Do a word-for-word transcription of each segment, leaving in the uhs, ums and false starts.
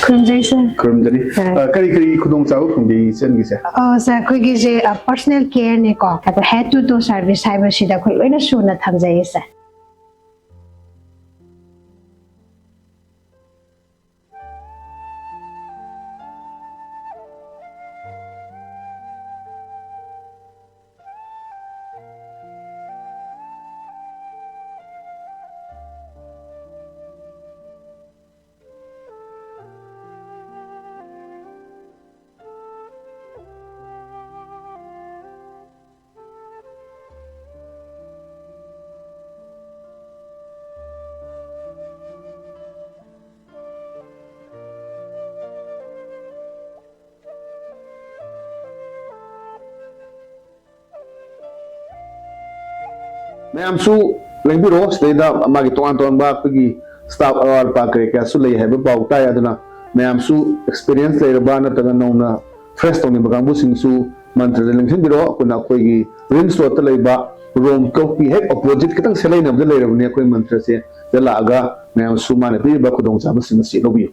ꯈꯨꯔꯨꯝꯖꯔꯤ, ꯁꯥꯔ꯫ ꯈꯨꯔꯨꯝꯖꯔꯤ꯫ ꯁꯥꯔ꯫ ꯑ, ꯀꯔꯤ ꯀꯔꯤ ꯈꯨꯗꯣꯡꯆꯥꯕ ꯐꯪꯕꯤ ꯏꯆꯟꯒꯤꯁꯦ? ꯑ, ꯁꯥꯔ, ꯑꯩꯈꯣꯏꯒꯤꯁꯦ, ꯑ, personal careꯅꯦꯀꯣ, ꯑꯗꯣ head to toe service ꯍꯥꯏꯕꯁꯤꯗ ꯑꯩꯈꯣꯏ ꯂꯣꯏꯅ ꯁꯨꯅ ꯊꯝꯖꯩꯌꯦ, ꯁꯥꯔ꯫ ꯃꯌꯥꯝꯁꯨ ꯂꯦꯡꯕꯤꯔꯣ, ꯁꯤꯗꯩꯗ ꯃꯥꯒꯤ ꯇꯣꯉꯥꯟ ꯇꯣꯉꯥꯟꯕ ꯑꯩꯈꯣꯏꯒꯤ staff ꯑꯋꯥꯠ ꯑꯄꯥ ꯀꯔꯤ ꯀꯌꯥꯁꯨ ꯂꯩ ꯍꯥꯏꯕ ꯄꯥꯎ ꯇꯥꯏ꯫ ꯑꯗꯨꯅ ꯃꯌꯥꯝꯁꯨ experience ꯂꯩꯔꯕ ꯅꯠꯇ꯭ꯔꯒ ꯅꯧꯅ fresh ꯇꯧꯅꯤꯡꯕ ꯀꯥꯡꯕꯨꯁꯤꯡꯁꯨ ꯃꯟꯇ꯭ꯔꯗ ꯂꯦꯡꯁꯤꯟꯕꯤꯔꯣ꯫ ꯑꯩꯈꯣꯏꯅ ꯑꯩꯈꯣꯏꯒꯤ RIMS roadꯇ ꯂꯩꯕ ꯔꯣꯝ ꯀ꯭ꯂꯕꯀꯤ ꯍꯦꯛ opposite, ꯈꯤꯇꯪ ꯁꯦꯠꯂꯩꯅꯕꯗ ꯂꯩꯔꯕꯅꯤ ꯑꯩꯈꯣꯏ ꯃꯟꯇ꯭ꯔꯁꯦ꯫ ꯁꯤꯗ ꯂꯥꯛꯑꯒ ꯃꯌꯥꯝꯁꯨ ꯃꯥꯅ ꯄꯤꯔꯤꯕ ꯈꯨꯗꯣꯡꯆꯥꯕꯁꯤꯡ ꯑꯁꯤ ꯂꯧꯕꯤꯌꯨ꯫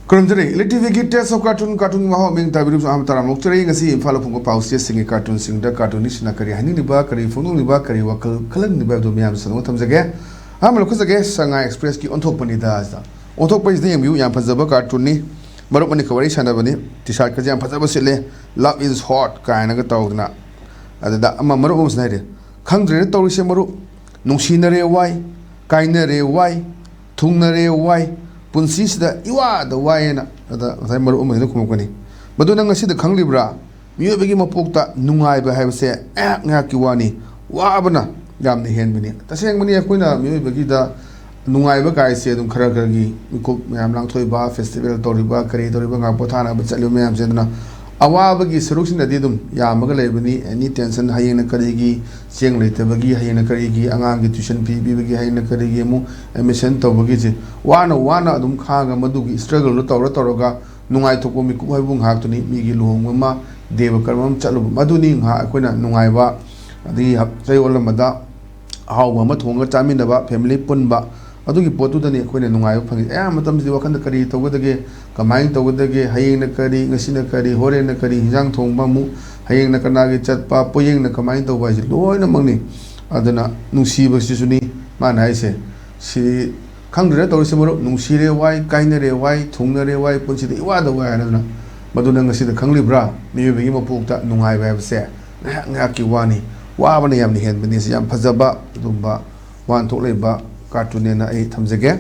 ꯈꯨꯔꯨꯝꯖꯔꯤ꯫ Elite TVꯒꯤ Taste of Cartoon, cartoonꯒꯤ ꯃꯍꯥꯎ ꯑꯃ ꯇꯥꯕꯤꯔꯤꯕꯁꯨ ꯑꯍꯥꯟꯕ ꯇꯔꯥꯝꯅ ꯑꯣꯛꯆꯔꯤ꯫ ꯉꯁꯤ ꯏꯝꯐꯥꯜꯗ ꯐꯣꯡꯕ ꯄꯥꯎꯆꯦꯁꯤꯡꯒꯤ cartoonꯁꯤꯡꯗ cartoonistꯁꯤꯡꯅ ꯀꯔꯤ ꯍꯥꯏꯅꯤꯡꯂꯤꯕ, ꯀꯔꯤ ꯐꯣꯡꯗꯣꯛꯂꯤꯕ, ꯀꯔꯤ ꯋꯥꯈꯜ ꯈꯜꯍꯟꯅꯤꯡꯂꯤꯕ ꯍꯥꯏꯕꯗꯨ ꯃꯌꯥꯝ ꯁꯟꯗꯣꯛꯅ ꯊꯝꯖꯒꯦ꯫ ꯑꯍꯥꯟꯕ ꯂꯧꯈꯠꯆꯒꯦ, ꯁꯉꯥꯏ Expressꯀꯤ ꯑꯣꯟꯊꯣꯛꯄꯅꯤꯗ ꯍꯥꯏꯁꯤꯗ꯫ ꯑꯣꯟꯊꯣꯛꯄ ꯍꯥꯏꯁꯤꯗ ꯌꯦꯡꯕꯤꯌꯨ, ꯌꯥꯝ ꯐꯖꯕ cartoonꯅꯤ꯫ ꯃꯔꯨꯞ ꯑꯅꯤꯈꯛ ꯋꯥꯔꯤ ꯁꯥꯟꯅꯕꯅꯤ꯫ T-shirtꯀꯁꯦ ꯌꯥꯝ ꯐꯖꯕ ꯁꯤꯠꯂꯦ, "Love is hot" ꯀꯥꯏꯅꯒ ꯇꯧꯗꯅ꯫ ꯑꯗꯨꯗ ꯑꯃ, ꯃꯔꯨꯞ ꯑꯃꯁꯤꯅ ꯍꯥꯏꯔꯦ, "ꯈꯪꯗ꯭ꯔꯦꯅ ꯇꯧꯔꯤꯁꯦ ꯃꯔꯨꯞ, ꯅꯨꯡꯁꯤꯅꯔꯦ ꯋꯥꯏ, ꯀꯥꯏꯅꯔꯦ ꯋꯥꯏ, ꯊꯨꯡꯅꯔꯦ ꯋꯥꯏ, ꯄꯨꯟꯁꯤꯁꯤꯗ ꯏꯋꯥꯗ ꯋꯥꯏ" ꯍꯥꯏꯅ꯫ ꯑꯗ ꯉꯁꯥꯏ ꯃꯔꯨꯞ ꯑꯃꯁꯤꯅ ꯈꯨꯝꯃꯛꯄꯅꯤ, "ꯃꯗꯨ ꯅꯪ ꯉꯁꯤꯗ ꯈꯪꯂꯤꯕ꯭ꯔꯥ? ꯃꯤꯑꯣꯏꯕꯒꯤ ꯃꯄꯣꯛꯇ ꯅꯨꯡꯉꯥꯏꯕ ꯍꯥꯏꯕꯁꯦ ꯉꯥꯏꯍꯥꯛ ꯉꯥꯏꯍꯥꯛꯀꯤ ꯋꯥꯅꯤ, ꯋꯥꯕꯅ ꯌꯥꯝꯅ ꯍꯦꯟꯕꯅꯤ"꯫ ꯇꯁꯦꯡꯕꯅꯤ, ꯑꯩꯈꯣꯏꯅ ꯃꯤꯑꯣꯏꯕꯒꯤꯗ ꯅꯨꯡꯉꯥꯏꯕ ꯀꯥꯏꯁꯦ ꯑꯗꯨꯝ ꯈꯔ ꯈꯔꯒꯤ ꯃꯤꯀꯨꯞ ꯃꯌꯥꯝ ꯂꯥꯡꯊꯣꯛꯏꯕ, ꯐꯦꯁꯇꯤꯚꯦꯜ ꯇꯧꯔꯤꯕ, ꯀꯔꯤ ꯇꯧꯔꯤꯕ, ꯉꯥꯏꯍꯥꯛ ꯄꯣꯊꯥꯅꯕ ꯆꯠꯂꯤꯕ ꯃꯌꯥꯝꯁꯦ, ꯑꯗꯨꯅ ꯑꯋꯥꯕꯒꯤ ꯁꯔꯨꯛꯁꯤꯅꯗꯤ ꯑꯗꯨꯝ ꯌꯥꯝꯃꯒ ꯂꯩꯕꯅꯤ꯫ ꯑꯦꯅꯤ ꯇꯦꯟꯁꯟ, ꯍꯌꯦꯡꯅ ꯀꯔꯤꯒꯤ ꯆꯦꯡ ꯂꯩꯇꯕꯒꯤ, ꯍꯌꯦꯡꯅ ꯀꯔꯤꯒꯤ ꯑꯉꯥꯡꯒꯤ ꯇ꯭ꯌꯨꯁꯟ ꯐꯤ ꯄꯤꯕꯒꯤ, ꯍꯌꯦꯡꯅ ꯀꯔꯤꯒꯤ ꯑꯃꯨꯛ ꯑꯦꯗꯃꯤꯁꯟ ꯇꯧꯕꯒꯤꯁꯦ, ꯋꯥꯅ ꯋꯥꯅ ꯑꯗꯨꯝ ꯈꯥꯡꯉꯒ, ꯃꯗꯨꯒꯤ ꯏꯁꯇ꯭ꯔꯒꯜꯗꯣ ꯇꯧꯔ ꯇꯧꯔꯒ ꯅꯨꯡꯉꯥꯏꯊꯣꯛꯄ ꯃꯤꯀꯨꯞ ꯍꯥꯏꯕꯕꯨ ꯉꯥꯏꯍꯥꯛꯇꯨꯅꯤ꯫ ꯃꯤꯒꯤ ꯂꯨꯍꯣꯡꯕ ꯑꯃ, ꯗꯦꯕ ꯀꯔꯃ ꯑꯃ ꯆꯠꯂꯨꯕ, ꯃꯗꯨꯅꯤ ꯉꯥꯏꯍꯥꯛ ꯑꯩꯈꯣꯏꯅ ꯅꯨꯡꯉꯥꯏꯕ꯫ ꯑꯗꯒꯤ ꯍꯞ-, ꯆꯌꯣꯜ ꯑꯃꯗ ꯑꯍꯥꯎꯕ ꯑꯃ ꯊꯣꯡꯉꯒ ꯆꯥꯃꯤꯟꯅꯕ, ꯐꯦꯃꯤꯂꯤ ꯄꯨꯟꯕ, ꯑꯗꯨꯒꯤ ꯄꯣꯠꯇꯨꯗꯅꯤ ꯑꯩꯈꯣꯏꯅ ꯅꯨꯡꯉꯥꯏꯕ ꯐꯪꯉꯤꯁꯦ꯫ ꯑꯌꯥꯝꯕ ꯃꯇꯝꯁꯤꯗꯤ ꯋꯥꯈꯜꯗ ꯀꯔꯤ ꯇꯧꯒꯗꯒꯦ, ꯀꯃꯥꯏꯅ ꯇꯧꯒꯗꯒꯦ, ꯍꯌꯦꯡꯅ ꯀꯔꯤ, ꯉꯁꯤꯅ ꯀꯔꯤ, ꯍꯣꯔꯦꯟꯅ ꯀꯔꯤ, ꯍꯤꯟꯖꯥꯡ ꯊꯣꯡꯕ ꯑꯃꯨꯛ, ꯍꯌꯦꯡꯅ ꯀꯅꯥꯒꯤ ꯆꯠꯄ, ꯄꯣꯌꯦꯡꯅ ꯀꯃꯥꯏꯅ ꯇꯧꯕ ꯍꯥꯏꯁꯦ ꯂꯣꯏꯅꯃꯛꯅꯤ꯫ ꯑꯗꯨꯅ ꯅꯨꯡꯁꯤꯕꯁꯤꯁꯨꯅꯤ ꯃꯥꯅ ꯍꯥꯏꯁꯦ꯫ ꯁꯤ ꯈꯪꯗ꯭ꯔꯦ ꯇꯧꯔꯤꯁꯦ ꯃꯔꯨꯞ, ꯅꯨꯡꯁꯤꯔꯦ ꯋꯥꯏ, ꯀꯥꯏꯅꯔꯦ ꯋꯥꯏ, ꯊꯨꯡꯅꯔꯦ ꯋꯥꯏ, ꯄꯨꯟꯁꯤꯗ ꯏꯋꯥꯗ ꯋꯥꯏ ꯍꯥꯏꯅꯗꯅ꯫ ꯃꯗꯨ ꯅꯪ ꯉꯁꯤꯗ ꯈꯪꯂꯤꯕ꯭ꯔꯥ? ꯃꯤꯑꯣꯏꯕꯒꯤ ꯃꯄꯣꯛꯇ ꯅꯨꯡꯉꯥꯏꯕ ꯍꯥꯏꯕꯁꯦ ꯉꯥꯏꯍꯥꯛ ꯉꯥꯏꯍꯥꯛꯀꯤ ꯋꯥꯅꯤ꯫ ꯋꯥꯕꯅ ꯌꯥꯝꯅ ꯍꯦꯟꯕꯅꯤ꯫ ꯁꯤ ꯌꯥꯝ ꯐꯖꯕ ꯑꯗꯨꯒꯨꯝꯕ ꯋꯥꯍꯟꯊꯣꯛ ꯂꯩꯕ ꯀꯥꯔꯇꯨꯟꯅꯦꯅ ꯑꯩ ꯊꯝꯖꯒꯦ꯫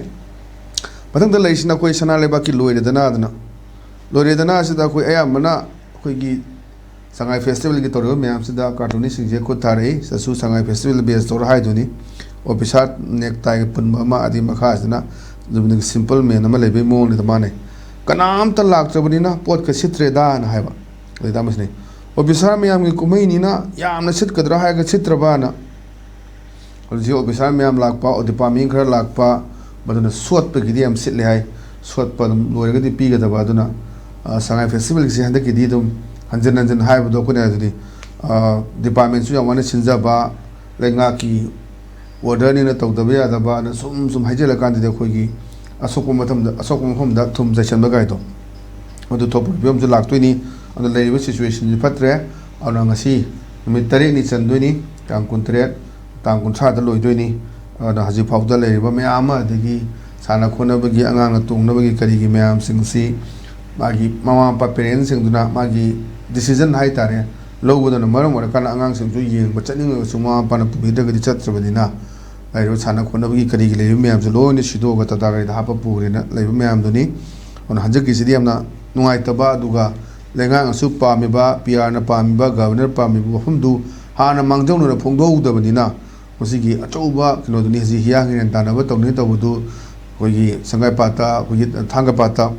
ꯃꯊꯪꯗ ꯂꯩꯔꯤꯁꯤꯅ ꯑꯩꯈꯣꯏ ꯁꯅꯥ ꯂꯩꯕꯥꯛꯀꯤ ꯂꯣꯏꯔꯦꯗꯅ ꯑꯗꯨꯅ, ꯂꯣꯏꯔꯦꯗꯅ ꯑꯁꯤꯗ ꯑꯩꯈꯣꯏ ꯑꯌꯥꯝꯕꯅ ꯑꯩꯈꯣꯏꯒꯤ ꯁꯉꯥꯏ ꯐꯦꯁꯇꯤꯚꯦꯜꯒꯤ ꯇꯧꯔꯤꯕ ꯃꯌꯥꯝꯁꯤꯗ ꯀꯥꯔꯇꯨꯟꯅꯤꯁꯁꯤꯡꯁꯦ ꯈꯨꯠ ꯊꯥꯔꯛꯏ꯫ ꯁꯤꯗꯁꯨ ꯁꯉꯥꯏ ꯐꯦꯁꯇꯤꯚꯦꯜ ꯕꯦꯁ ꯇꯧꯔ ꯍꯥꯏꯗꯨꯅꯤ꯫ ꯑꯣꯐꯤꯁꯥꯔ ꯅꯦꯛꯇꯥꯏꯒ ꯄꯨꯟꯕ ꯑꯃ, ꯑꯗꯩ ꯃꯈꯥꯁꯤꯅ ꯖꯨꯕꯤꯟꯒꯤ ꯁꯤꯝꯄꯜ ꯃꯦꯟ ꯑꯃ ꯂꯩꯕꯒꯤ ꯃꯑꯣꯡꯅꯤꯗ ꯃꯥꯟꯅꯩ꯫ ꯀꯅꯥꯝꯇ ꯂꯥꯛꯇ꯭ꯔꯕꯅꯤꯅ ꯄꯣꯠꯀ ꯁꯤꯠꯇ꯭ꯔꯦꯗꯥꯅ ꯍꯥꯏꯕ꯫ ꯑꯗꯩ ꯇꯥꯃꯁꯤꯅꯤ, "ꯑꯣꯐꯤꯁꯥꯔ ꯃꯌꯥꯝꯒꯤ ꯀꯨꯝꯍꯩꯅꯤꯅ ꯌꯥꯝꯅ ꯁꯤꯠꯀꯗ꯭ꯔꯥ ꯍꯥꯏꯔꯒ ꯁꯤꯠꯇ꯭ꯔꯕꯅ?" ꯍꯧꯖꯤꯛ ꯑꯣꯐꯤꯁꯥꯔ ꯃꯌꯥꯝ ꯂꯥꯛꯄ, ꯗꯤꯄꯥꯔꯠꯃꯦꯟ ꯈꯔ ꯂꯥꯛꯄ, ꯃꯗꯨꯅ ꯁꯣꯠꯄꯒꯤꯗꯤ ꯌꯥꯝ ꯁꯤꯠꯂꯦ ꯍꯥꯏ꯫ ꯁꯣꯠꯄ ꯑꯗꯨꯝ ꯂꯣꯏꯔꯒꯗꯤ ꯄꯤꯒꯗꯕ꯫ ꯑꯗꯨꯅ, ꯑ, ꯁꯉꯥꯏ ꯐꯦꯁꯇꯤꯚꯦꯜꯒꯤꯁꯤ ꯍꯟꯗꯛꯀꯤꯗꯤ ꯑꯗꯨꯝ ꯍꯟꯖꯤꯟ ꯍꯟꯖꯤꯟ ꯍꯥꯏꯕꯗꯣ ꯑꯩꯈꯣꯏꯅ ꯑꯗꯨꯗꯤ, ꯑ, ꯗꯤꯄꯥꯔꯠꯃꯦꯟꯁꯨ ꯌꯥꯝ ꯋꯥꯅ ꯁꯤꯟꯖꯕ, ꯂꯩꯉꯥꯛꯀꯤ ꯑꯣꯔꯗꯔꯅꯤꯅ ꯇꯧꯗꯕ ꯌꯥꯗꯕꯅ ꯁꯨꯝ ꯁꯨꯝ ꯍꯥꯏꯖꯤꯜꯂꯀꯥꯟꯗꯗꯤ ꯑꯩꯈꯣꯏꯒꯤ ꯑꯁꯣꯛꯄ ꯃꯐꯝꯗ, ꯑꯁꯣꯛꯄ ꯃꯐꯝꯗ ꯊꯨꯝ ꯆꯥꯏꯁꯟꯕ ꯀꯥꯏꯗꯣ, ꯑꯗꯨ ꯊꯣꯛꯄꯒꯤ ꯐꯤꯕꯝꯁꯨ ꯂꯥꯛꯇꯣꯏꯅꯤ꯫ ꯑꯗꯨꯅ ꯂꯩꯔꯤꯕ ꯁꯤꯆꯨꯋꯦꯁꯟꯁꯤ ꯐꯠꯇ꯭ꯔꯦ꯫ ꯑꯗꯨꯅ ꯉꯁꯤ ꯅꯨꯃꯤꯠ ꯇꯔꯦꯠꯅꯤ ꯆꯟꯗꯣꯏꯅꯤ, ꯇꯥꯡ ꯀꯨꯟꯇꯔꯦꯠ, ꯇꯥꯡ ꯀꯨꯟꯊ꯭ꯔꯥꯗ ꯂꯣꯏꯗꯣꯏꯅꯤ꯫ ꯑꯗꯨꯅ ꯍꯧꯖꯤꯛ ꯐꯥꯎꯕꯗ ꯂꯩꯔꯤꯕ ꯃꯌꯥꯝ ꯑꯃ, ꯑꯗꯒꯤ ꯁꯥꯟꯅ ꯈꯣꯠꯅꯕꯒꯤ, ꯑꯉꯥꯡꯅ ꯇꯣꯡꯅꯕꯒꯤ ꯀꯔꯤꯒꯤ ꯃꯌꯥꯝꯁꯤꯡꯁꯤ ꯃꯥꯒꯤ ꯃꯃꯥ ꯃꯄꯥ, ꯄꯦꯔꯦꯟꯁꯁꯤꯡꯗꯨꯅ ꯃꯥꯒꯤ ꯗꯤꯁꯤꯖꯟ ꯍꯥꯏꯇꯥꯔꯦ, ꯂꯧꯕꯗꯨꯅ ꯃꯔꯝ ꯑꯣꯏꯔꯀꯥꯟꯗ ꯑꯉꯥꯡꯁꯤꯡꯁꯨ ꯌꯦꯡꯕ ꯆꯠꯅꯤꯡꯉꯒꯁꯨ ꯃꯃꯥ ꯃꯄꯥꯅ ꯄꯨꯕꯤꯗ꯭ꯔꯒꯗꯤ ꯆꯠꯇ꯭ꯔꯕꯅꯤꯅ, ꯂꯩꯔꯤꯕ ꯁꯥꯟꯅ ꯈꯣꯠꯅꯕꯒꯤ ꯀꯔꯤꯒꯤ ꯂꯩꯕ ꯃꯌꯥꯝꯁꯦ ꯂꯣꯏꯅ ꯁꯤꯗꯣꯛꯑꯒ ꯇꯥꯇꯥ ꯒꯥꯔꯤꯗ ꯍꯥꯞꯄ ꯄꯨꯈ꯭ꯔꯦꯅ ꯂꯩꯕ ꯃꯌꯥꯝꯗꯨꯅꯤ꯫ ꯑꯗꯨꯅ ꯍꯟꯗꯛꯀꯤꯁꯤꯗꯤ ꯌꯥꯝꯅ ꯅꯨꯡꯉꯥꯏꯇꯕ, ꯑꯗꯨꯒ ꯂꯩꯉꯥꯛꯅꯁꯨ ꯄꯥꯝꯃꯤꯕ, ꯄꯤ ꯑꯥꯔꯅ ꯄꯥꯝꯃꯤꯕ, ꯒꯕꯔꯅꯔ ꯄꯥꯝꯃꯤꯕ ꯋꯥꯐꯝꯗꯨ ꯍꯥꯟꯅ ꯃꯥꯡꯖꯧꯅꯅ ꯐꯣꯡꯗꯣꯛꯍꯧꯗꯕꯅꯤꯅ, ꯃꯁꯤꯒꯤ ꯑꯆꯧꯕ ꯀꯩꯅꯣꯗꯨꯅꯤ ꯍꯧꯖꯤꯛ ꯍꯤꯌꯥꯡ ꯍꯤꯔꯦꯟ ꯇꯥꯟꯅꯕ ꯇꯧꯅꯤ ꯇꯧꯕꯗꯨ, ꯑꯩꯈꯣꯏꯒꯤ ꯁꯪꯒꯥꯏꯄꯥꯠꯇ, ꯑꯩꯈꯣꯏꯒꯤ ꯊꯥꯡꯒꯄꯥꯠꯇ,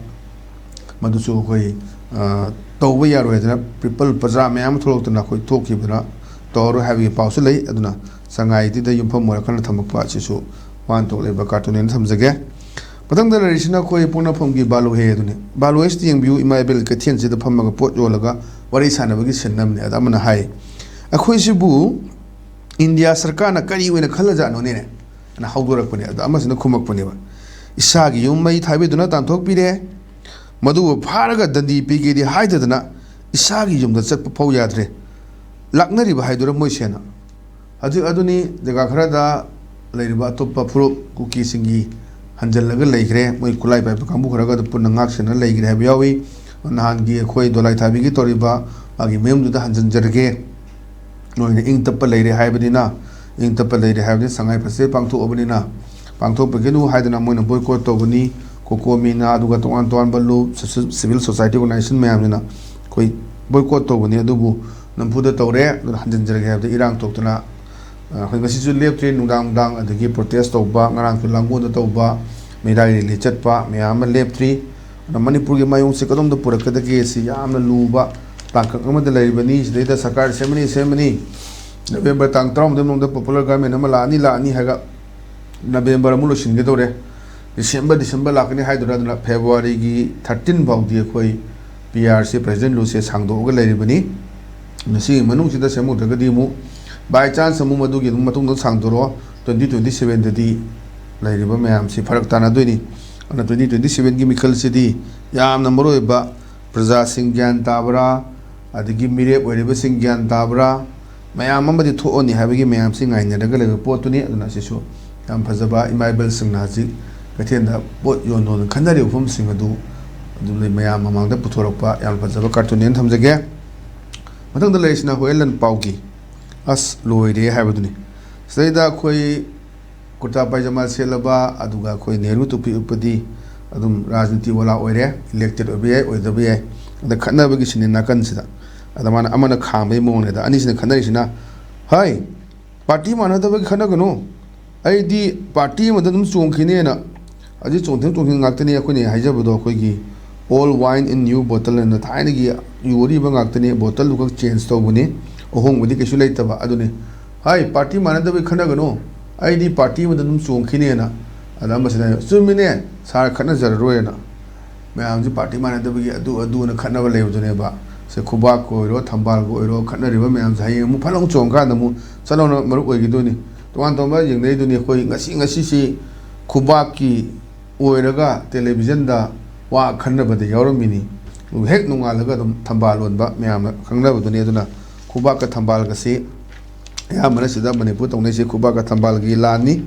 ꯃꯗꯨꯁꯨ ꯑꯩꯈꯣꯏ, ꯑ, ꯇꯧꯕ ꯌꯥꯔꯣꯏ ꯍꯥꯏꯗꯅ ꯄꯤꯄꯜ ꯄ꯭ꯔꯖꯥ ꯃꯌꯥꯝ ꯑꯃ ꯊꯣꯛꯂꯛꯇꯨꯅ ꯑꯩꯈꯣꯏ ꯊꯣꯛꯈꯤꯕꯗꯨꯅ ꯇꯧꯔꯔꯣꯏ ꯍꯥꯏꯕꯒꯤ ꯄꯥꯎꯁꯨ ꯂꯩ꯫ ꯑꯗꯨꯅ ꯁꯉꯥꯏꯗꯨꯗ ꯌꯨꯝꯐꯝ ꯑꯣꯏꯔꯀꯥꯟꯗ ꯊꯝꯃꯛꯄ ꯑꯁꯤꯁꯨ ꯋꯥꯍꯟꯊꯣꯛ ꯂꯩꯕ ꯀꯥꯔꯇꯨꯟ ꯑꯣꯏꯅ ꯊꯝꯖꯒꯦ꯫ ꯃꯊꯪꯗ ꯂꯩꯔꯤꯁꯤꯅ ꯑꯩꯈꯣꯏ ꯄꯣꯛꯅꯐꯝꯒꯤ ꯕꯥꯂꯨꯍꯦ ꯑꯗꯨꯅꯤ꯫ ꯕꯥꯂꯨꯍꯦꯁꯤꯗ ꯌꯦꯡꯕꯤꯌꯨ, ꯏꯃꯥ ꯏꯕꯦꯜ ꯀꯩꯊꯦꯜꯁꯤꯗ ꯐꯝꯃꯒ ꯄꯣꯠ ꯌꯣꯜꯂꯒ ꯋꯥꯔꯤ ꯁꯥꯟꯅꯕꯒꯤ ꯁꯤꯟ ꯑꯃꯅꯤ꯫ ꯑꯗ ꯑꯃꯅ ꯍꯥꯏ, "ꯑꯩꯈꯣꯏꯁꯤꯕꯨ ꯏꯟꯗꯤꯌꯥ ꯁꯔꯀꯥꯔꯅ ꯀꯔꯤ ꯑꯣꯏꯅ ꯈꯜꯂꯖꯥꯠꯅꯣꯅꯦ?" ꯑꯅ ꯍꯧꯗꯣꯔꯛꯄꯅꯦ꯫ ꯑꯗ ꯑꯃꯁꯤꯅ ꯈꯨꯝꯃꯛꯄꯅꯦꯕ, "ꯏꯁꯥꯒꯤ ꯌꯨꯝ ꯃꯩ ꯊꯥꯕꯤꯗꯨꯅ ꯇꯥꯟꯊꯣꯛꯄꯤꯔꯦ, ꯃꯗꯨꯕꯨ ꯐꯥꯔꯒ ꯗꯟꯗꯤ ꯄꯤꯒꯦꯗꯤ ꯍꯥꯏꯗꯗꯅ ꯏꯁꯥꯒꯤ ꯌꯨꯝꯗ ꯆꯠꯄ ꯐꯥꯎ ꯌꯥꯗ꯭ꯔꯦ, ꯂꯥꯛꯅꯔꯤꯕ ꯍꯥꯏꯗꯨꯔ ꯃꯣꯏꯁꯦꯅ?" ꯍꯧꯖꯤꯛ ꯑꯗꯨꯅꯤ, ꯖꯒꯥ ꯈꯔꯗ ꯂꯩꯔꯤꯕ ꯑꯇꯣꯞꯄ ꯐꯨꯔꯨꯞ ꯀꯨꯀꯤꯁꯤꯡꯒꯤ ꯍꯟꯖꯜꯂꯒ ꯂꯩꯈ꯭ꯔꯦ, ꯃꯣꯏ ꯈꯨꯠꯂꯥꯏ ꯄꯥꯏꯕ ꯀꯥꯡꯕꯨ ꯈꯔꯒ ꯑꯗꯨ ꯄꯨꯟꯅ ꯉꯥꯛ ꯁꯦꯟꯅ ꯂꯩꯈ꯭ꯔꯦ ꯍꯥꯏꯕ ꯌꯥꯎꯏ꯫ ꯅꯍꯥꯟꯒꯤ ꯑꯩꯈꯣꯏ ꯗꯣꯂꯥꯏ ꯊꯥꯕꯤꯒꯤ ꯇꯧꯔꯤꯕ ꯃꯥꯒꯤ ꯃꯌꯨꯝꯗꯨꯗ ꯍꯟꯖꯤꯟꯖꯔꯒꯦ, ꯅꯣꯏꯅ ꯏꯪ ꯇꯞꯄ ꯂꯩꯔꯦ ꯍꯥꯏꯕꯅꯤꯅ, ꯏꯪ ꯇꯞꯄ ꯂꯩꯔꯦ ꯍꯥꯏꯕꯅꯤ, ꯁꯉꯥꯏ ꯐꯦꯁꯇꯤꯚꯦꯜ ꯄꯥꯡꯊꯣꯛꯑꯕꯅꯤꯅ ꯄꯥꯡꯊꯣꯛꯄꯒꯤꯅꯨ ꯍꯥꯏꯗꯅ ꯃꯣꯏꯅ ꯕꯣꯏꯀꯣꯠ ꯇꯧꯕꯅꯤ꯫ ꯀꯣꯀꯣꯃꯤꯅ, ꯑꯗꯨꯒ ꯇꯣꯉꯥꯟ ꯇꯣꯉꯥꯟꯕ ꯂꯨꯞ, ꯁꯣꯁꯤ-, ꯁꯤꯚꯤꯜ ꯁꯣꯁꯥꯏꯇꯤ ꯑꯣꯔꯒꯅꯥꯏꯖꯦꯁꯟ ꯃꯌꯥꯝꯁꯤꯅ ꯑꯩꯈꯣꯏ ꯕꯣꯏꯀꯣꯠ ꯇꯧꯕꯅꯤ꯫ ꯑꯗꯨꯕꯨ ꯅꯝꯐꯨꯗ ꯇꯧꯔꯦ꯫ ꯑꯗꯨꯅ ꯍꯟꯖꯤꯟꯖꯔꯒꯦ ꯍꯥꯏꯕꯗ ꯏꯔꯥꯡ ꯊꯣꯛꯇꯅ, ꯑ, ꯑꯩꯈꯣꯏ ꯉꯁꯤꯁꯨ ꯂꯦꯞꯇ꯭ꯔꯤ꯫ ꯅꯨꯡꯗꯥꯡ ꯅꯨꯡꯗꯥꯡ ꯑꯗꯒꯤ ꯄ꯭ꯔꯣꯇꯦꯁ ꯇꯧꯕ, ꯉꯔꯥꯡꯁꯨ ꯂꯥꯡꯒꯣꯜꯗ ꯇꯧꯕ, ꯃꯩꯔꯥ ꯔꯦꯂꯤ ꯆꯠꯄ ꯃꯌꯥꯝ ꯑꯃ ꯂꯦꯞꯇ꯭ꯔꯤ꯫ ꯑꯗꯨꯅ ꯃꯅꯤꯄꯨꯔꯒꯤ ꯃꯥꯏꯑꯣꯡꯁꯦ ꯀꯗꯣꯝꯗ ꯄꯨꯔꯛꯀꯗꯒꯦ ꯁꯤ ꯌꯥꯝꯅ ꯂꯨꯕ ꯇꯥꯡꯀꯛ ꯑꯃꯗ ꯂꯩꯔꯤꯕꯅꯤ꯫ ꯁꯤꯗꯩꯗ ꯁꯔꯀꯥꯔ ꯁꯦꯝꯃꯅꯤ, ꯁꯦꯝꯃꯅꯤ, ꯅꯕꯦꯝꯕꯔ ꯇꯥꯡ ꯇꯔꯥꯍꯨꯝꯗꯣꯏ ꯃꯅꯨꯡꯗ ꯄꯣꯄꯨꯂꯔ ꯒꯚꯔꯟꯃꯦꯟ ꯑꯃ ꯂꯥꯛꯑꯅꯤ, ꯂꯥꯛꯑꯅꯤ ꯍꯥꯏꯔꯒ ꯅꯕꯦꯝꯕꯔ ꯑꯃꯨꯛ ꯂꯣꯏꯁꯤꯟꯒꯗꯧꯔꯦ꯫ ꯗꯤꯁꯦꯝꯕꯔ, ꯗꯤꯁꯦꯝꯕꯔ ꯂꯥꯛꯀꯅꯤ ꯍꯥꯏꯗꯨꯅ, ꯑꯗꯨꯅ ꯐꯦꯕ꯭ꯔꯨꯋꯥꯔꯤꯒꯤ ꯊꯥꯔꯇꯤꯟ ꯐꯥꯎꯗꯤ ꯑꯩꯈꯣꯏ ꯄꯤ ꯑꯥꯔꯁꯤ, ꯄ꯭ꯔꯦꯁꯤꯗꯦꯟ ꯔꯨꯜꯁꯦ ꯁꯥꯡꯗꯣꯛꯑꯒ ꯂꯩꯔꯤꯕꯅꯤ꯫ ꯃꯁꯤꯒꯤ ꯃꯅꯨꯡꯁꯤꯗ ꯁꯦꯝꯍꯧꯗ꯭ꯔꯒꯗꯤ ꯑꯃꯨꯛ by chance ꯑꯃꯨꯛ ꯃꯗꯨꯒꯤ ꯑꯗꯨꯝ ꯃꯇꯨꯡꯗ ꯁꯥꯡꯗꯣꯔꯛꯑꯣ, ꯇ꯭ꯋꯦꯟꯇꯤ ꯇ꯭ꯋꯦꯟꯇꯤ ꯁꯚꯦꯟꯗꯗꯤ ꯂꯩꯔꯤꯕ ꯃꯌꯥꯝꯁꯤ ꯐꯔꯛ ꯇꯥꯅꯗꯣꯏꯅꯤ꯫ ꯑꯗꯨꯅ ꯇ꯭ꯋꯦꯟꯇꯤ ꯇ꯭ꯋꯦꯟꯇꯤ ꯁꯚꯦꯟꯒꯤ ꯃꯤꯈꯜꯁꯤꯗꯤ ꯌꯥꯝꯅ ꯃꯔꯨ ꯑꯣꯏꯕ, ꯄ꯭ꯔꯖꯥꯁꯤꯡ ꯒ꯭ꯌꯥꯟ ꯇꯥꯕ꯭ꯔꯥ, ꯑꯗꯒꯤ ꯃꯤꯔꯦꯞ ꯑꯣꯏꯔꯤꯕꯁꯤꯡ ꯒ꯭ꯌꯥꯟ ꯇꯥꯕ꯭ꯔꯥ, ꯃꯌꯥꯝ ꯑꯃꯗꯤ ꯊꯣꯛꯑꯅꯤ ꯍꯥꯏꯕꯒꯤ ꯃꯌꯥꯝꯁꯤ ꯉꯥꯏꯅꯔꯒ ꯂꯩꯕ ꯄꯣꯠꯇꯨꯅꯤ꯫ ꯑꯗꯨꯅ ꯑꯁꯤꯁꯨ ꯌꯥꯝ ꯐꯖꯕ, ꯏꯃꯥ ꯏꯕꯦꯜꯁꯤꯡꯅ ꯍꯧꯖꯤꯛ ꯀꯩꯊꯦꯜꯗ ꯄꯣꯠ ꯌꯣꯟ ꯌꯣꯟꯗꯨꯅ ꯈꯟꯅꯔꯤꯕ ꯃꯐꯝꯁꯤꯡ ꯑꯗꯨ ꯑꯗꯨꯝ ꯃꯌꯥꯝ ꯃꯃꯥꯡꯗ ꯄꯨꯊꯣꯔꯛꯄ ꯌꯥꯝ ꯐꯖꯕ ꯀꯥꯔꯇꯨꯟꯅꯦꯅ ꯊꯝꯖꯒꯦ꯫ ꯃꯊꯪꯗ ꯂꯩꯔꯤꯁꯤꯅ ꯍꯣꯌꯦꯟꯂꯟ ꯄꯥꯎꯒꯤ ꯑꯁ ꯂꯣꯏꯔꯦ ꯍꯥꯏꯕꯗꯨꯅꯤ꯫ ꯁꯤꯗꯩꯗ ꯑꯩꯈꯣꯏ ꯀꯨꯔꯇꯥ ꯄꯥꯏꯖꯃꯥ ꯁꯦꯠꯂꯕ, ꯑꯗꯨꯒ ꯑꯩꯈꯣꯏ ꯅꯦꯍꯔꯨ ꯇꯨꯄꯤ ꯎꯞꯄꯗꯤ ꯑꯗꯨꯝ ꯔꯥꯖꯅꯤꯇꯤ ꯋꯥꯂꯥ ꯑꯣꯏꯔꯦ, ꯏꯂꯦꯛꯇꯦꯠ ꯑꯣꯏꯕ ꯌꯥꯏ, ꯑꯣꯏꯗꯕ ꯌꯥꯏ꯫ ꯑꯗ ꯈꯠꯅꯕꯒꯤ ꯁꯤꯟꯅꯤ ꯅꯥꯀꯟꯁꯤꯗ꯫ ꯑꯗ ꯃꯥꯅ ꯑꯃꯅ ꯈꯥꯝꯕꯒꯤ ꯃꯑꯣꯡꯅꯦ꯫ ꯑꯗ ꯑꯅꯤꯁꯤꯅ ꯈꯠꯅꯔꯤꯁꯤꯅ, "ꯍꯩ, ꯄꯥꯔꯇꯤ ꯃꯥꯟꯅꯗꯕꯒꯤ ꯈꯠꯅꯒꯅꯨ꯫ ꯑꯩꯗꯤ ꯄꯥꯔꯇꯤ ꯑꯃꯗ ꯑꯗꯨꯝ ꯆꯣꯡꯈꯤꯅꯦꯅ꯫ ꯍꯧꯖꯤꯛ ꯆꯣꯡꯊꯤꯡ ꯆꯣꯡꯊꯤꯡ ꯉꯥꯛꯇꯅꯤ ꯑꯩꯈꯣꯏꯅ ꯍꯥꯏꯖꯕꯗꯣ, ꯑꯩꯈꯣꯏꯒꯤ "Old wine in new bottle" ꯑꯅ ꯊꯥꯏꯅꯒꯤ ꯌꯨ ꯑꯔꯤꯕ ꯉꯥꯛꯇꯅꯤ, ꯕꯣꯇꯜꯗꯨ ꯈꯛ ꯆꯦꯟꯖ ꯇꯧꯕꯅꯤ, ꯑꯍꯣꯡꯕꯗꯤ ꯀꯩꯁꯨ ꯂꯩꯇꯕ꯫ ꯑꯗꯨꯅꯤ, "ꯍꯥꯏ, ꯄꯥꯔꯇꯤ ꯃꯥꯟꯅꯗꯕꯒꯤ ꯈꯠꯅꯒꯅꯨ, ꯑꯩꯗꯤ ꯄꯥꯔꯇꯤ ꯑꯃꯗ ꯑꯗꯨꯝ ꯆꯣꯡꯈꯤꯅꯦꯅ"꯫ ꯑꯗ ꯑꯃꯁꯤꯅ ꯍꯥꯏ, "ꯆꯨꯝꯃꯤꯅꯦ, ꯁꯥꯔ, ꯈꯠꯅꯖꯔꯔꯣꯏꯅ"꯫ ꯃꯌꯥꯝꯁꯤ ꯄꯥꯔꯇꯤ ꯃꯥꯟꯅꯗꯕꯒꯤ ꯑꯗꯨ ꯑꯗꯨꯅ ꯈꯠꯅꯕ ꯂꯩꯕꯗꯨꯅꯦꯕ꯫ ꯁꯦ, ꯈꯨꯕꯥꯛꯀ ꯑꯣꯏꯔꯣ, ꯊꯝꯕꯥꯜꯒ ꯑꯣꯏꯔꯣ, ꯈꯠꯅꯔꯤꯕ ꯃꯌꯥꯝꯁꯦ ꯍꯌꯦꯡ ꯑꯃꯨꯛ ꯐꯠ ꯂꯥꯎ ꯆꯣꯡꯀꯥꯟꯗ ꯑꯃꯨꯛ ꯆꯠ ꯂꯥꯎꯅ ꯃꯔꯨꯞ ꯑꯣꯏꯈꯤꯗꯣꯏꯅꯤ꯫ ꯇꯣꯉꯥꯟ ꯇꯣꯉꯥꯟꯕ ꯌꯦꯡꯅꯔꯤꯗꯨꯅꯤ꯫ ꯑꯩꯈꯣꯏ ꯉꯁꯤ ꯉꯁꯤꯁꯤ ꯈꯨꯕꯥꯛꯀꯤ ꯑꯣꯏꯔꯒ ꯇꯦꯂꯤꯚꯤꯖꯟꯗ ꯋꯥ ꯈꯟꯅꯕꯗ ꯌꯥꯎꯔꯝꯃꯤꯅꯤ꯫ ꯑꯗꯨꯒ ꯍꯦꯛ ꯅꯣꯡꯉꯥꯜꯂꯒ ꯑꯗꯨꯝ ꯊꯝꯕꯥꯜ ꯑꯣꯟꯕ ꯃꯌꯥꯝꯅ ꯈꯪꯅꯕꯗꯨꯅꯤ꯫ ꯑꯗꯨꯅ ꯈꯨꯕꯥꯛꯀ ꯊꯝꯕꯥꯜꯒꯁꯤ ꯑꯌꯥꯝꯕꯅ ꯁꯤꯗ ꯃꯅꯤꯄꯨꯔ ꯇꯧꯅꯩꯁꯦ ꯈꯨꯕꯥꯛꯀ ꯊꯝꯕꯥꯜꯒꯤ ꯂꯥꯟꯅꯤ꯫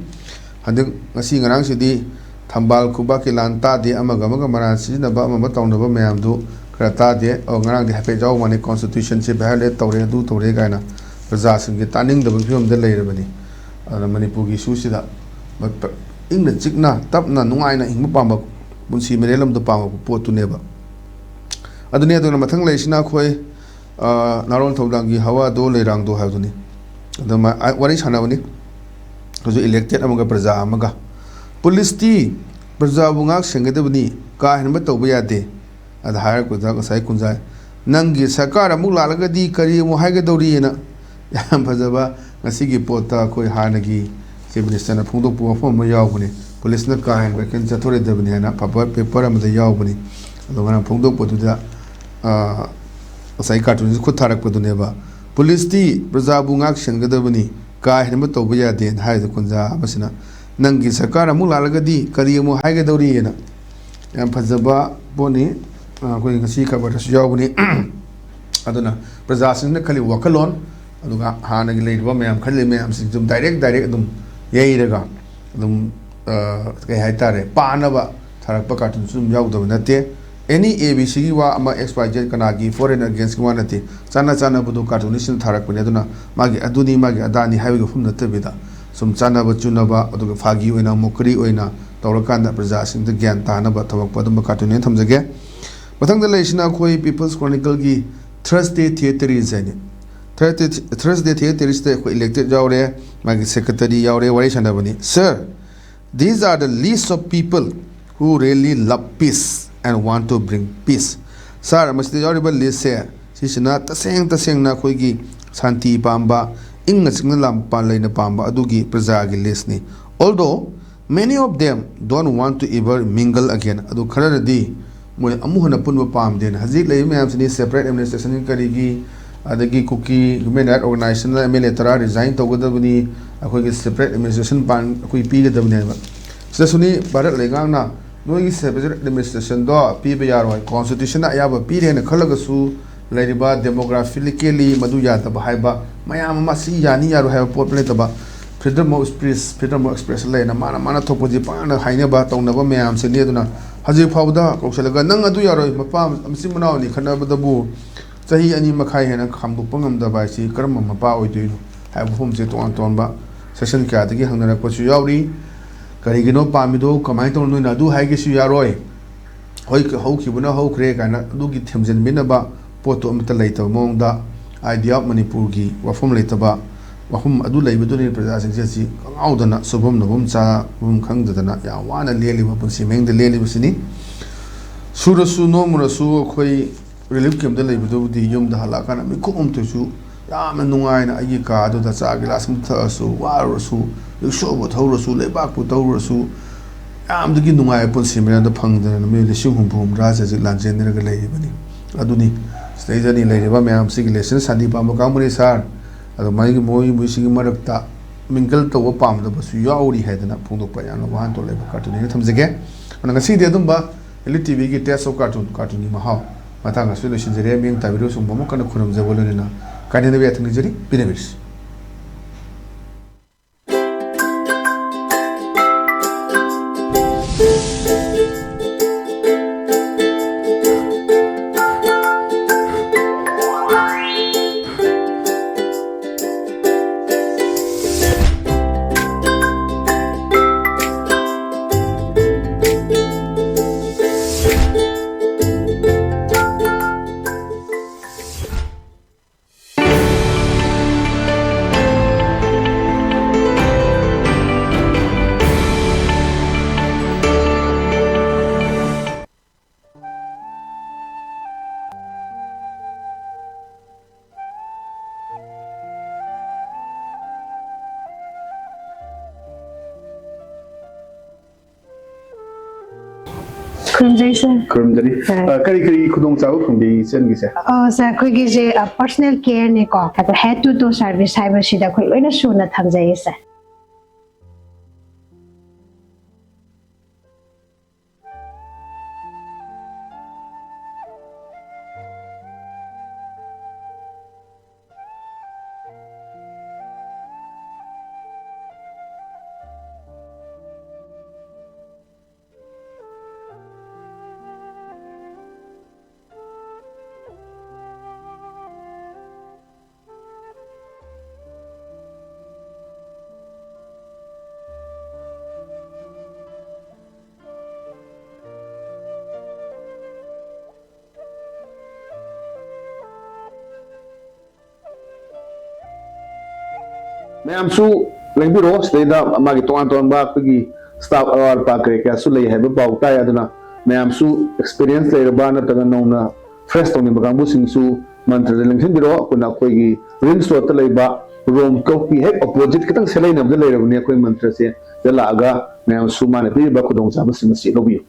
ꯍꯟꯗꯛ ꯉꯁꯤ ꯉꯔꯥꯡꯁꯤꯗꯤ ꯊꯝꯕꯥꯜ ꯈꯨꯕꯥꯛꯀꯤ ꯂꯥꯟ ꯇꯥꯗꯦ, ꯑꯃꯒ ꯑꯃꯒ ꯃꯔꯥꯜ ꯁꯤꯖꯤꯟꯅꯕ, ꯑꯃ ꯑꯃ ꯇꯧꯅꯕ ꯃꯌꯥꯝꯗꯨ ꯈꯔ ꯇꯥꯗꯦ꯫ ꯑꯣ, ꯉꯔꯥꯡꯗꯤ ꯍꯥꯏꯐꯦꯠ ꯌꯥꯎꯕ ꯃꯥꯜꯂꯤ, "Constitution ꯁꯦ violate ꯇꯧꯔꯦ, ꯑꯗꯨ ꯇꯧꯔꯦ" ꯀꯥꯏꯅ ꯄ꯭ꯔꯖꯥꯁꯤꯡꯒꯤ ꯇꯥꯅꯤꯡꯗꯕ ꯐꯤꯕꯝꯗ ꯂꯩꯔꯕꯅꯤ꯫ ꯑꯗꯨꯅ ꯃꯅꯤꯄꯨꯔꯒꯤ ꯏꯁꯨꯁꯤꯗ ꯏꯪꯅ ꯆꯤꯛꯅ ꯇꯞꯅ ꯅꯨꯡꯉꯥꯏꯅ ꯍꯤꯡꯕ ꯄꯥꯝꯕ, ꯄꯨꯟꯁꯤ ꯃꯔꯦꯜ ꯑꯃꯗ ꯄꯥꯝꯕ ꯄꯣꯠꯇꯨꯅꯦꯕ꯫ ꯑꯗꯨꯅꯤ꯫ ꯑꯗꯨꯅ ꯃꯊꯪ ꯂꯩꯔꯤꯁꯤꯅ ꯑꯩꯈꯣꯏ, ꯑ, ꯅꯥꯔꯣꯟ ꯊꯧꯗꯥꯡꯒꯤ ꯍꯋꯥꯗꯣ ꯂꯩꯔꯥꯡꯗꯣ ꯍꯥꯏꯕꯗꯨꯅꯤ꯫ ꯑꯗꯨꯃꯥꯏ-, ꯑ, ꯋꯥꯔꯤ ꯁꯥꯟꯅꯕꯅꯤ꯫ ꯍꯧꯖꯤꯛ ꯏꯂꯦꯛꯇꯦꯠ ꯑꯃꯒ ꯄ꯭ꯔꯖꯥ ꯑꯃꯒ꯫ ꯄꯨꯂꯤꯁꯇꯤ ꯄ꯭ꯔꯖꯥꯕꯨ ꯉꯥꯛ ꯁꯦꯟꯒꯗꯕꯅꯤ, ꯀꯥ ꯍꯦꯟꯕ ꯇꯧꯕ ꯌꯥꯗꯦ꯫ ꯑꯗ ꯍꯥꯏꯔꯛꯄꯗ ꯉꯁꯥꯏ ꯀꯨꯟꯖꯥ, "ꯅꯪꯒꯤ ꯁꯔꯀꯥꯔ ꯑꯃꯨꯛ ꯂꯥꯛꯂꯒꯗꯤ ꯀꯔꯤ ꯑꯃꯨꯛ ꯍꯥꯏꯒꯗꯧꯔꯤꯅ?" ꯌꯥꯝ ꯐꯖꯕ ꯉꯁꯤꯒꯤ ꯄꯣꯠꯇ ꯑꯩꯈꯣꯏ ꯍꯥꯟꯅꯒꯤ ꯆꯤꯐ ꯃꯤꯅꯤꯁꯇꯔꯅ ꯐꯣꯡꯗꯣꯛꯄ ꯋꯥꯐꯝ ꯑꯃ ꯌꯥꯎꯕꯅꯤ꯫ ꯄꯨꯂꯤꯁꯅ ꯀꯥ ꯍꯦꯟꯕ ꯀꯩꯅꯣ ꯆꯠꯊꯣꯔꯛꯏꯗꯕꯅꯤ ꯍꯥꯏꯅ ꯄꯦꯄꯔ, ꯄꯦꯄꯔ ꯑꯃꯗ ꯌꯥꯎꯕꯅꯤ꯫ ꯑꯗꯣ ꯉꯔꯥꯡ ꯐꯣꯡꯗꯣꯛꯄꯗꯨꯗ, ꯑ, ꯉꯁꯥꯏ ꯀꯥꯔꯇꯨꯟꯁꯤ ꯈꯨꯠ ꯊꯥꯔꯛꯄꯗꯨꯅꯦꯕ꯫ "ꯄꯨꯂꯤꯁꯇꯤ ꯄ꯭ꯔꯖꯥꯕꯨ ꯉꯥꯛ ꯁꯦꯟꯒꯗꯕꯅꯤ, ꯀꯥ ꯍꯦꯟꯕ ꯇꯧꯕ ꯌꯥꯗꯦꯅ" ꯍꯥꯏꯔꯤꯗꯣ ꯀꯨꯟꯖꯥ ꯑꯃꯁꯤꯅ꯫ "ꯅꯪꯒꯤ ꯁꯔꯀꯥꯔ ꯑꯃꯨꯛ ꯂꯥꯛꯂꯒꯗꯤ ꯀꯔꯤ ꯑꯃꯨꯛ ꯍꯥꯏꯒꯗꯧꯔꯤꯅ?" ꯌꯥꯝ ꯐꯖꯕ ꯄꯣꯠꯅꯤ꯫ ꯑ, ꯑꯩꯈꯣꯏ ꯉꯁꯤ ꯈꯕꯔꯗꯁꯨ ꯌꯥꯎꯕꯅꯤ꯫ ꯑꯗꯨꯅ ꯄ꯭ꯔꯖꯥꯁꯤꯡꯅ ꯈꯜꯂꯤꯕ ꯋꯥꯈꯜꯂꯣꯟ, ꯑꯗꯨꯒ ꯍꯥꯟꯅꯒꯤ ꯂꯩꯔꯤꯕ ꯃꯌꯥꯝ ꯈꯜꯂꯤꯕ ꯃꯌꯥꯝꯁꯤꯡꯁꯨ ꯑꯗꯨꯝ ꯗꯥꯏꯔꯦꯛ ꯗꯥꯏꯔꯦꯛ ꯑꯗꯨꯝ ꯌꯩꯔꯒ ꯑꯗꯨꯝ, ꯑ, ꯀꯩ ꯍꯥꯏꯇꯥꯔꯦ, ꯄꯥꯅꯕ ꯊꯥꯔꯛꯄ ꯀꯥꯔꯇꯨꯟꯁꯨ ꯑꯗꯨꯝ ꯌꯥꯎꯗꯕ ꯅꯠꯇꯦ꯫ ꯑꯦꯅꯤ ꯑꯦ ꯕꯤ ꯁꯤꯒꯤ ꯋꯥ ꯑꯃ, ꯑꯦꯛꯁ ꯋꯥꯏ ꯖꯦꯠ, ꯀꯅꯥꯒꯤ ꯐꯣꯔ ꯑꯦꯟ ꯑꯒꯦꯟꯁꯀꯤ ꯋꯥ ꯅꯠꯇꯦ꯫ ꯆꯥꯅ ꯆꯥꯅꯕꯗꯣ ꯀꯥꯔꯇꯨꯟꯅꯤꯁꯤꯅ ꯊꯥꯔꯛꯄꯅꯦ꯫ ꯑꯗꯨꯅ ꯃꯥꯒꯤ ꯑꯗꯨꯅꯤ, ꯃꯥꯒꯤ ꯑꯗꯥꯅꯤ ꯍꯥꯏꯕꯒꯤ ꯋꯥꯐꯝ ꯅꯠꯇꯕꯤꯗ, ꯁꯨꯝ ꯆꯥꯅꯕ ꯆꯨꯅꯕ, ꯑꯗꯨꯒ ꯐꯥꯒꯤ ꯑꯣꯏꯅ, ꯃꯣꯀꯔꯤ ꯑꯣꯏꯅ ꯇꯧꯔꯀꯥꯟꯗ ꯄ꯭ꯔꯖꯥꯁꯤꯡꯗ ꯒ꯭ꯌꯥꯟ ꯇꯥꯅꯕ ꯊꯕꯛ ꯑꯗꯨꯝꯕ ꯀꯥꯔꯇꯨꯟꯅꯦꯅ ꯊꯝꯖꯒꯦ꯫ ꯃꯊꯪꯗ ꯂꯩꯔꯤꯁꯤꯅ ꯑꯩꯈꯣꯏ People's Chronicleꯒꯤ Thursday Theateries ꯍꯥꯏꯅꯤ꯫ Thursday, Thursday Theatre Terrace-ꯇ ꯑꯩꯈꯣꯏ elected ꯌꯥꯎꯔꯦ, ꯃꯥꯒꯤ secretary ꯌꯥꯎꯔꯦ, ꯋꯥꯔꯤ ꯁꯥꯟꯅꯕꯅꯤ꯫ "Sir, these are the list of people who really love peace and want to bring peace." Sir, ꯃꯁꯤꯗ ꯌꯥꯎꯔꯤꯕ list-ꯁꯦ, ꯁꯤꯁꯤꯅ ꯇꯁꯦꯡ ꯇꯁꯦꯡꯅ ꯑꯩꯈꯣꯏꯒꯤ ꯁꯥꯟꯇꯤ ꯄꯥꯝꯕ, ꯏꯪꯅ ꯆꯤꯛꯅ ꯂꯥꯝ-, ꯄꯥ-, ꯂꯩꯅ ꯄꯥꯝꯕ ꯑꯗꯨꯒꯤ ꯄ꯭ꯔꯖꯥꯒꯤ list-ꯅꯤ꯫ Although many of them don't want to ever mingle again. ꯑꯗꯨ ꯈꯔꯅꯗꯤ ꯃꯣꯏ ꯑꯃꯨꯛ ꯍꯟꯅ ꯄꯨꯟꯕ ꯄꯥꯝꯗꯦꯅ꯫ ꯍꯧꯖꯤꯛ ꯂꯩꯔꯤꯕ ꯃꯌꯥꯝꯁꯤꯅꯤ, separate administration ꯀꯔꯤꯒꯤ, ꯑꯗꯒꯤ ꯀꯨꯀꯤ human rights organization-ꯅ M L A ꯇꯔꯥ resign ꯇꯧꯒꯗꯕꯅꯤ, ꯑꯩꯈꯣꯏꯒꯤ separate administration ꯄꯥꯟ-, ꯑꯩꯈꯣꯏ ꯄꯤꯒꯗꯕꯅꯦꯕ꯫ ꯁꯤꯗꯁꯨꯅꯤ ꯚꯥꯔꯠ ꯂꯩꯉꯥꯛꯅ ꯅꯣꯏꯒꯤ separate administration-ꯗꯣ ꯄꯤꯕ ꯌꯥꯔꯣꯏ, constitution-ꯅ ꯑꯌꯥꯕ ꯄꯤꯔꯦꯅ ꯈꯜꯂꯒꯁꯨ ꯂꯩꯔꯤꯕ demographically ꯃꯗꯨ ꯌꯥꯗꯕ ꯍꯥꯏꯕ ꯃꯌꯥꯝ ꯑꯃ, ꯁꯤ ꯌꯥꯅꯤ ꯌꯥꯔꯣꯏ ꯍꯥꯏꯕ ꯄꯣꯠ ꯂꯩꯇꯕ, freedom of speech, freedom of expression ꯂꯩꯅ ꯃꯥꯅ ꯃꯥꯅ ꯊꯣꯛꯄꯁꯤ ꯄꯥꯡꯅ ꯍꯥꯏꯅꯕ ꯇꯧꯅꯕ ꯃꯌꯥꯝꯁꯤꯅꯤ꯫ ꯑꯗꯨꯅ ꯍꯧꯖꯤꯛ ꯐꯥꯎꯕꯗ ꯀꯧꯁꯤꯜꯂꯒ ꯅꯪ ꯑꯗꯨ ꯌꯥꯔꯣꯏ, ꯃꯄꯥ ꯃꯆꯤꯟ ꯃꯅꯥꯎ ꯑꯅꯤ ꯈꯠꯅꯕꯗꯕꯨ ꯆꯍꯤ ꯑꯅꯤ ꯃꯈꯥꯏ ꯍꯦꯟꯅ ꯈꯥꯝꯗꯣꯛꯄ ꯉꯝꯗꯕ ꯍꯥꯏꯁꯤ ꯀꯔꯝꯕ ꯃꯄꯥ ꯑꯣꯏꯗꯣꯏꯅꯣ ꯍꯥꯏꯕ ꯋꯥꯐꯝꯁꯦ ꯇꯣꯉꯥꯟ ꯇꯣꯉꯥꯟꯕ session ꯀꯌꯥꯗꯒꯤ ꯍꯪꯅꯔꯛꯄꯁꯨ ꯌꯥꯎꯔꯤ꯫ ꯀꯔꯤꯒꯤꯅꯣ ꯄꯥꯝꯃꯤꯗꯣ, ꯀꯃꯥꯏꯅ ꯇꯧꯅꯣ, ꯅꯣꯏꯅ ꯑꯗꯨ ꯍꯥꯏꯒꯦꯁꯨ ꯌꯥꯔꯣꯏ꯫ ꯍꯣꯏ, ꯍꯧꯈꯤꯕꯅ ꯍꯧꯈ꯭ꯔꯦ ꯀꯥꯏꯅ ꯑꯗꯨꯒꯤ ꯊꯦꯝꯖꯤꯟꯕꯤꯅꯕ ꯄꯣꯠꯇꯨ ꯑꯃꯠꯇ ꯂꯩꯇꯕ ꯃꯑꯣꯡꯗ, Idea of ꯃꯅꯤꯄꯨꯔꯒꯤ ꯋꯥꯐꯝ ꯂꯩꯇꯕ, ꯋꯥꯐꯝ ꯑꯗꯨ ꯂꯩꯕꯗꯨꯅꯤ ꯄ꯭ꯔꯖꯥꯁꯤꯡꯁꯦ ꯍꯧꯖꯤꯛ ꯉꯥꯎꯗꯅ ꯁꯨꯐꯝ ꯅꯣꯐꯝ ꯆꯥꯐꯝ ꯈꯪꯗꯗꯅ ꯌꯥꯝ ꯋꯥꯅ ꯂꯦꯜꯂꯤꯕ ꯄꯨꯟꯁꯤ ꯃꯍꯤꯡꯗ ꯂꯦꯜꯂꯤꯕꯁꯤꯅꯤ꯫ ꯁꯨꯔꯁꯨ ꯅꯣꯝꯃꯨꯔꯁꯨ ꯑꯩꯈꯣꯏ relief camp-ꯇ ꯂꯩꯕꯗꯨꯕꯨꯗꯤ ꯌꯨꯝꯗ ꯍꯜꯂꯛꯑꯀꯥꯟꯗ ꯃꯤꯀꯨꯞ ꯑꯃꯇꯁꯨ ꯌꯥꯝꯅ ꯅꯨꯡꯉꯥꯏꯅ ꯑꯩꯒꯤ ꯀꯥ ꯑꯗꯨꯗ ꯆꯥ ꯒꯤꯂꯥꯁ ꯑꯃ ꯊꯛꯑꯁꯨ, ꯋꯥꯔꯨꯔꯁꯨ, ꯔꯤꯛꯁꯣꯕꯨ ꯊꯧꯔꯨꯔꯁꯨ, ꯂꯩꯕꯥꯛꯄꯨ ꯇꯧꯔꯨꯔꯁꯨ, ꯌꯥꯝꯗꯒꯤ ꯅꯨꯡꯉꯥꯏꯕ ꯄꯨꯟꯁꯤ ꯃꯔꯦꯜꯗ ꯐꯪꯗꯅ ꯅꯨꯃꯤꯠ ꯂꯤꯁꯤꯡ ꯍꯨꯝꯐꯨ ꯍꯨꯝꯗ꯭ꯔꯥꯁꯦ ꯍꯧꯖꯤꯛ ꯂꯥꯟꯖꯦꯟꯅꯔꯒ ꯂꯩꯔꯤꯕꯅꯤ꯫ ꯑꯗꯨꯅꯤ ꯁꯤꯗꯩꯗꯅꯤ ꯂꯩꯔꯤꯕ ꯃꯌꯥꯝꯁꯤꯒꯤ ꯂꯦꯁꯟ ꯁꯥꯟꯇꯤ ꯄꯥꯝꯕ ꯀꯥꯡꯕꯨꯅꯤ ꯁꯥꯔ꯫ ꯑꯗꯣ ꯃꯥꯒꯤ ꯃꯣꯏ ꯃꯣꯏꯁꯤꯒꯤ ꯃꯔꯛꯇ mingle ꯇꯧꯕ ꯄꯥꯝꯗꯕꯁꯨ ꯌꯥꯎꯔꯤ ꯍꯥꯏꯗꯅ ꯐꯣꯡꯗꯣꯛꯄ ꯌꯥꯝꯅ ꯋꯥꯍꯟꯊꯣꯛ ꯂꯩꯕ cartoon ꯑꯩꯅ ꯊꯝꯖꯒꯦ꯫ ꯑꯗꯨꯅ ꯉꯁꯤꯗꯤ ꯑꯗꯨꯝꯕ Elite T V-ꯒꯤ Taste of Cartoon, cartoon-ꯒꯤ ꯃꯍꯥꯎ ꯃꯇꯥꯡ ꯑꯁꯤꯗ ꯂꯣꯏꯁꯤꯟꯖꯔꯦ꯫ ꯃꯤꯠꯌꯦꯡ ꯇꯥꯕꯤꯔꯤꯕꯁꯤꯡꯕꯨ ꯑꯃꯨꯛ ꯍꯟꯅ ꯈꯨꯔꯨꯝꯖꯕ ꯂꯣꯏꯅꯅ ꯀꯥꯏꯅꯅꯕ ꯌꯥꯊꯪ ꯅꯤꯖꯔꯤ꯫ ꯄꯤꯅꯕꯤꯔꯁꯤ꯫ ꯈꯨꯔꯨꯝꯖꯔꯤ ꯁꯥꯔ꯫ ꯈꯨꯔꯨꯝꯖꯔꯤ꯫ ꯁꯥꯔ꯫ ꯑ, ꯀꯔꯤ ꯀꯔꯤ ꯈꯨꯗꯣꯡꯆꯥꯕ ꯐꯪꯕꯤ ꯏꯆꯟꯒꯤꯁꯦ? ꯑꯣ ꯁꯥꯔ, ꯑꯩꯈꯣꯏꯒꯤꯁꯦ ꯄꯔꯁꯅꯦꯜ ꯀꯦꯌꯔꯅꯤꯀꯣ, ꯑꯗꯣ ꯍꯦꯗ ꯇꯨ ꯇꯣ ꯁꯥꯔꯚꯤꯁ ꯍꯥꯏꯕꯁꯤꯗ ꯑꯩꯈꯣꯏ ꯂꯣꯏꯅ ꯁꯨꯅ ꯊꯝꯖꯩꯌꯦ ꯁꯥꯔ꯫ ꯃꯌꯥꯝꯁꯨ ꯂꯦꯡꯕꯤꯔꯣ, ꯁꯤꯗꯩꯗ ꯃꯥꯒꯤ ꯇꯣꯉꯥꯟ ꯇꯣꯉꯥꯟꯕ ꯑꯩꯈꯣꯏꯒꯤ ꯁ꯭ꯇꯥꯐ ꯑꯋꯥꯠ ꯑꯄꯥ ꯀꯔꯤ ꯀꯌꯥꯁꯨ ꯂꯩ ꯍꯥꯏꯕ ꯄꯥꯎ ꯇꯥꯏ꯫ ꯑꯗꯨꯅ ꯃꯌꯥꯝꯁꯨ ꯑꯦꯛꯁꯄꯤꯔꯤꯌꯦꯟꯁ ꯂꯩꯔꯕ ꯅꯠꯇ꯭ꯔꯒ ꯅꯧꯅ ꯐ꯭ꯔꯦꯁ ꯇꯧꯅꯤꯡꯕ ꯀꯥꯡꯕꯨꯁꯤꯡꯁꯨ ꯃꯟꯇ꯭ꯔꯗ ꯂꯦꯡꯁꯤꯟꯕꯤꯔꯣ꯫ ꯑꯩꯈꯣꯏꯅ ꯑꯩꯈꯣꯏꯒꯤ ꯔꯤꯝꯁ ꯔꯣꯗꯇ ꯂꯩꯕ ꯔꯣꯝ ꯀ꯭ꯂꯕꯀꯤ ꯍꯦꯛ ꯑꯣꯄꯣꯖꯤꯠ ꯈꯤꯇꯪ ꯁꯦꯂꯩꯅꯕꯗ ꯂꯩꯔꯕꯅꯤ ꯑꯩꯈꯣꯏ ꯃꯟꯇ꯭ꯔꯁꯦ꯫ ꯁꯤꯗ ꯂꯥꯛꯑꯒ ꯃꯌꯥꯝꯁꯨ ꯃꯥꯅ ꯄꯤꯔꯤꯕ ꯈꯨꯗꯣꯡꯆꯥꯕꯁꯤꯡ ꯑꯁꯤ ꯂꯧꯕꯤꯌꯨ꯫